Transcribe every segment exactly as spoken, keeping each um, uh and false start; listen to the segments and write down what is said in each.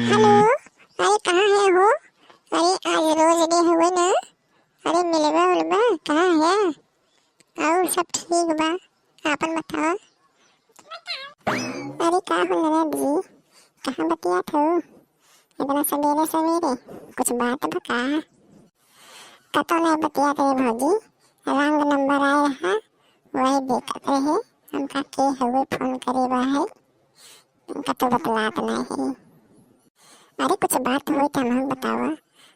हेलो, अरे कहाँ है हो? अरे आज रोज डे हुए ना, अरे मिलबा उलबा कहाँ है? और सब ठीक बा, आपन बताओ। अरे का हो ननद जी, कहाँ बतियात हो इतना सवेरे सवेरे? कुछ बात बा का? कतो नहीं बतियात रे भौजी, रंग नंबर आए रहा, वही देखत रहे, हमका के हुए फोन करे बा है, कतो बतलात नहीं है। अरे कुछ बात होई त हमहू बतावा,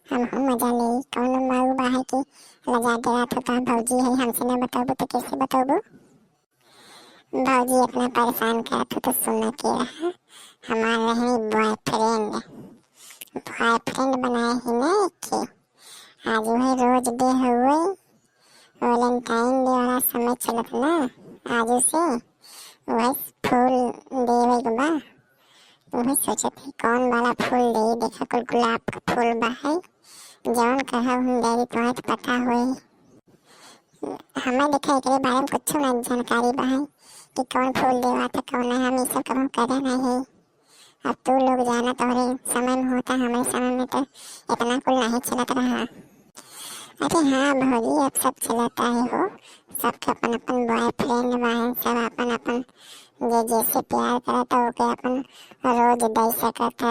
हमहू मजा लेई। कौनो माऊ बा है कि लजा डरात होता भौजी है, हमसे ना बतौबू तो कैसे बतौबू? भौजी इतना परेशान करत हो तो सुना के रहा, हमार रहे बॉयफ्रेंड, बॉयफ्रेंड बनाए ही ना एक ठे। आज वही रोज डे हुए, वैलेंटाइन डे वाला समय चलत ना, आज से वही फूल देवे के बा। वही सोचत ही कौन वाला फूल दे, देखा कुल गुलाब का फूल बा है, जौन कहब हम दे दी, तुम्हें तो पता होई। हमें देखा एकरे बारे में कुछ ना जानकारी बा है कि कौन फूल देवा था कौन नहीं, हम ये सब कभी करे नहीं। अब तू लोग जाना तोहरे समय में होता, हमारे समय में तो इतना कुल नहीं चलत रहा। अरे हाँ भौजी, अब सब चलता है हो, सबके अपन अपन बॉयफ्रेंड बा है, सब अपन अपन जे जैसे प्यार करता ओके अपन रोज दे सकता।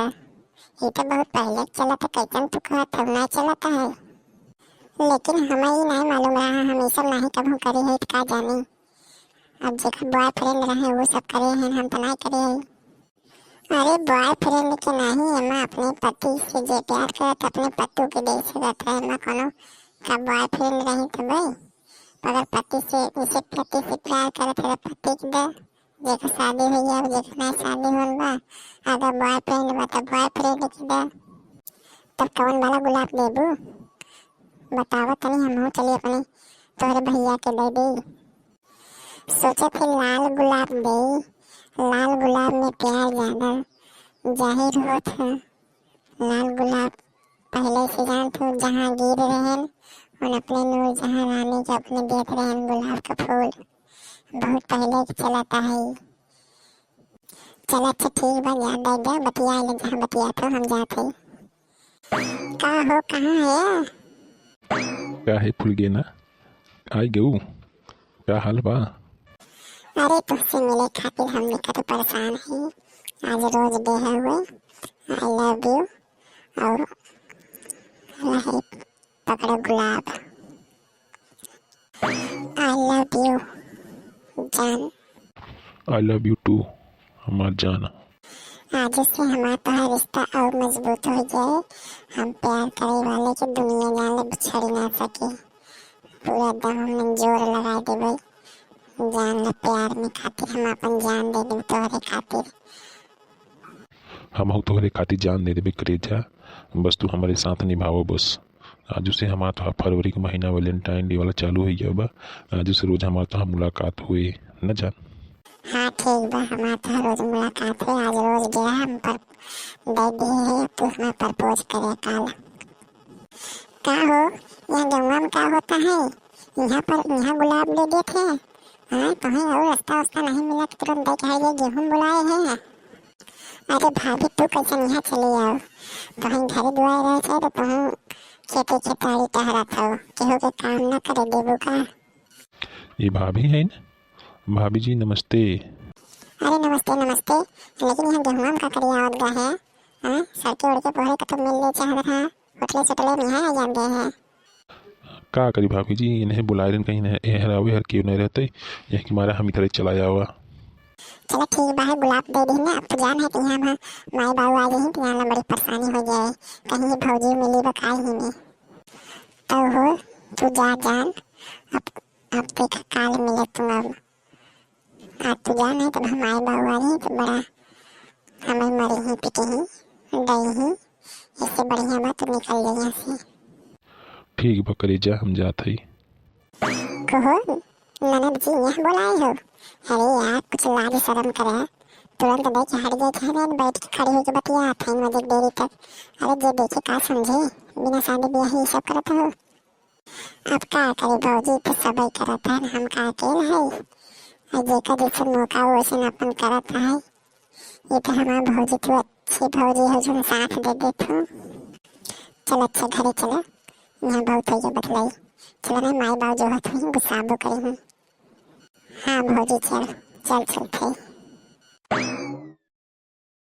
ये तो बहुत पहले चलता, कैसन तू कहत हो ना चलता है, लेकिन हमें ये नहीं मालूम रहा, हम ये सब नहीं कभी करे है तो का जानी। अब जेकर बॉयफ्रेंड रहे वो सब करे हैं, हम तो नहीं करे है। अरे बॉयफ्रेंड के नहीं, एमा अपने पति से जे प्यार करत अपने पति के दे सकत है, एमा कोनो का बॉयफ्रेंड रही तो भाई, अगर पति से, जैसे पति से प्यार करत है तो पति के दे, जेकर शादी हुई है, जेकर नहीं शादी होल बा, अगर बॉयफ्रेंड बा तो बॉयफ्रेंड के दे। तब कौन वाला गुलाब देबू बतावा तनी, हमहू चली अपने तोहरे भैया के दे दी। सोचत है लाल गुलाब देई, लाल गुलाब में प्यार ज्यादा जाहिर होत है। लाल गुलाब पहले से जानत हो, जहाँ गिर रहन, उन अपने नूरजहाँ रानी के अपने देत रहन गुलाब का फूल। बहुत पहले के चलता है। चल अच्छा ठीक बा, ज्यादा दे बतिया ले, जहाँ बतिया तो हम जात है। का हो, कहाँ है? का है फुलगेना, आई गऊ? का हाल बा? अरे तुझसे मिले खातिर हमने का तो परेशान है, आज रोज डे है हुए। I love you और रहे पकड़ो गुलाब। I love you जान। I love you too हमार जान। आज से हमार तोहार रिश्ता और मजबूत हो जाए। हम प्यार करे वाले के दुनिया जान ले बिछड़ ना सके। पूरा दम हम जोर लगा देबे जान ले प्यार में खातिर, हम अपन जान दे देब तोहरे खातिर। हमहू तोहरे खातिर जान दे देबे करेजा, बस तू हमरे साथ निभावो बस। आजू से हमार तोहार फरवरी के महीना Valentine Day वाला चालू हो गया बा। आजू से रोज हमार तोहार मुलाकात होए न जान। हाँ ठीक बा, हमार तोहार रोज मुलाकात होए। आज रोज डे हम पर दे दिए है, तू हमें प्रपोज करे काल। का हो, यहाँ गौवा में का होता है? यहाँ पर, यहाँ गुलाब दे देते हैं। हाँ, कहीं और रास्ता वास्ता नहीं मिला कि तुरंत देख आइए, गेहूँ बुलाए हैं। अरे भाभी, तू कैसे यहाँ चली आओ? कहीं घर दुआर रहे थे तो कहूँ खेती खेतारी टहरत हो, केहू के काम ना करे देबू का? ये भाभी है ना? भाभी जी नमस्ते। अरे नमस्ते नमस्ते, लेकिन यहाँ गेहुआ में का करिया आवत बा है? हाँ, सड़के उड़के पोहरे कतौ मिल ले चाहत रहा, उठले चटले में यहाँ आ जाते हैं। का करी भाभी जी, इन्हें बुलाए रहन कहीं नहीं, एहर आवे हर क्यों नहीं रहते, यह के मारा हम इधर चला जावा। चला ठीक बा है, गुलाब दे दी ना, अब तो जान है कि यहाँ माँ, माई बाबू आ जाही तो यहाँ ला बड़ी परेशानी हो जाए, कहीं भौजी मिली बकाई ही नहीं। तो हो, तू जा जान, अब, अब देख काल मिले तू अब। आज तू जा नहीं तो हम माई बाबू आ जाही तो बड़ा हमें मरी ही पिटी ही, दई ही, इससे बढ़िया बा तू निकल जा यहाँ से। ठीक बा करेजा, हम जात हई। कहो, ननद जी यहाँ बुलाए हो? अरे यार, कुछ लाज शर्म करे। तुरंत देख के हट गए थे, बैठ के खड़ी होके बतिया थे मजे देरी तक। अरे जे देखे का समझे, बिना शादी ब्याह ये सब करत हो। अब का करे भौजी, तो सबई करत है, हम का अकेल है? और जेकर जैसे मौका वैसे अपन करत है। ये तो हमार भौजी तू अच्छी भौजी हो जौन साथ दे देत हो। चल अच्छा घरे चल, यहाँ बहुत हो गया बतलाई। चल ना, माई बाबू जो होत हुई गुस्साबो करी हूँ। हाँ भौजी चल, चल चलते।